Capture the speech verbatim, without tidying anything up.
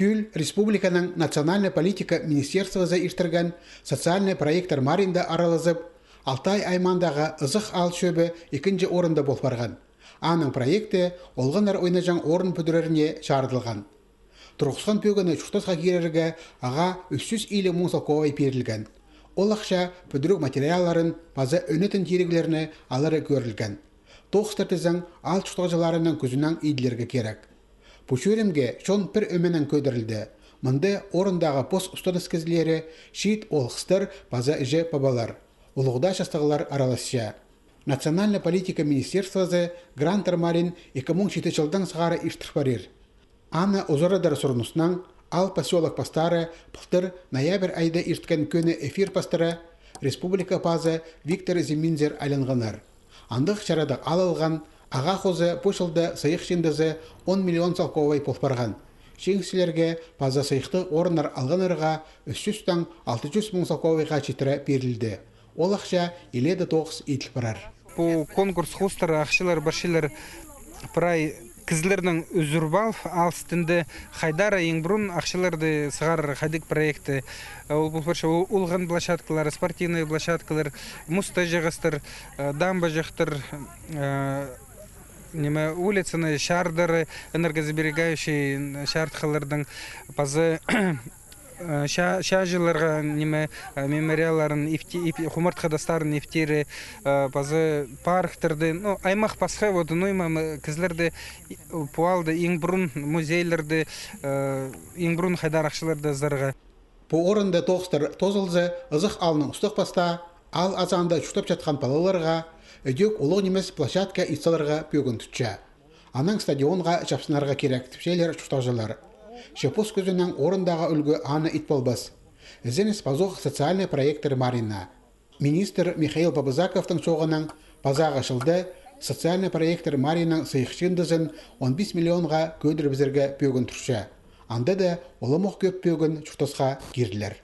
Пӱӱл республиканың национальнай политика министерствозы иртірген социальнай проекттер маринда аралазып, Алтай аймаандағы Ызых аал чӧбі ікінҷі орында пол парған. Аның проекті олғаннар ойнаҷаң орын пӱдіреріне чарыдылған. Турғысхан пӧгіні чуртасха кирерге ағаа ӱс чӱс илиг муң салковай пирілген. Ол ахча пӱдіріг материалларын паза ӧнетін тиріглерні алары кӧрілген. Тоғыстар тізең аал чуртағҷыларының кӱзінең иділерге кирек. Пу чӧрімге чон пір ӧменең кӧдірілді. Мында орындағы пос устадыс кізілері, чиит оолғыстар паза іҷе-пабалар, улуғ даа частығлар араласча. Национальнай политика министерствозы гранттар марин ікі муң читі чылдаң сығара иртір парир. Аны узарадыр сурыныснаң, аал посёлок пастары пылтыр ноябрь айда ирткен кӧні эфир пастыра республика пазы Виктор Зиминзер айланғаннар. Андағ чарадығ аал алған, ағаа хоза пу чылда сыйых чыындызы он миллион салковай пол парған. Чиңісчілерге паза сыйыхтығ орыннар алғаннарға ӱс чӱстең алты чӱс муң салковайға читіре пирілді. Ол ахча илееде тоғыс иділ парар. Пу конкурс хоостыра ахчалар парчалар прай кізілернің ӱзӱріп алып, алыстында хайдар иң пурун ахчаларды сығарар хайдағ проекті. Ол пол парча ол-, олған площадкалар, спортивный площадкалар, муста чағастар, э, дамба чахтар, э, ниме, улицаны чардары, энергосберегающий чардыхтарның, паза, э, ча-, чааҷыларға, ниме, э, мемориалларын ипти-, ип-, хумартхы тастарын иптирі, э, паза парктарды, ну, аймах пасха, вот, ну, имам, э, кізілерді, и, пу аалда иң пурун музейлерді, э, иң пурун хайдар ахчаларды ызарға. Пу орында тоғыстар тоозылза, Ызых аалның устағ-пастаа аал азаанда чуртапчатхан палаларға ідӧк улуғ нимес площадка ит саларға пӧгін тутча. Анаң стадионға чапсынарға кирек, тіпчелер чуртағҷылар. Че пос кӱзінең орындағы ӱлгӱ аны ит полбас. Ізеніс пазох социальнай проекттер мариннаң. Министр Михаил Бабызаковтың чооғынаң, пазағы чылда социальнай проекттер мариннаң сыйых чыындызын он пис миллионға кӧдірібізерге пӧгін турча. Анда даа уламох кӧп пӧгін чуртасха кирілер.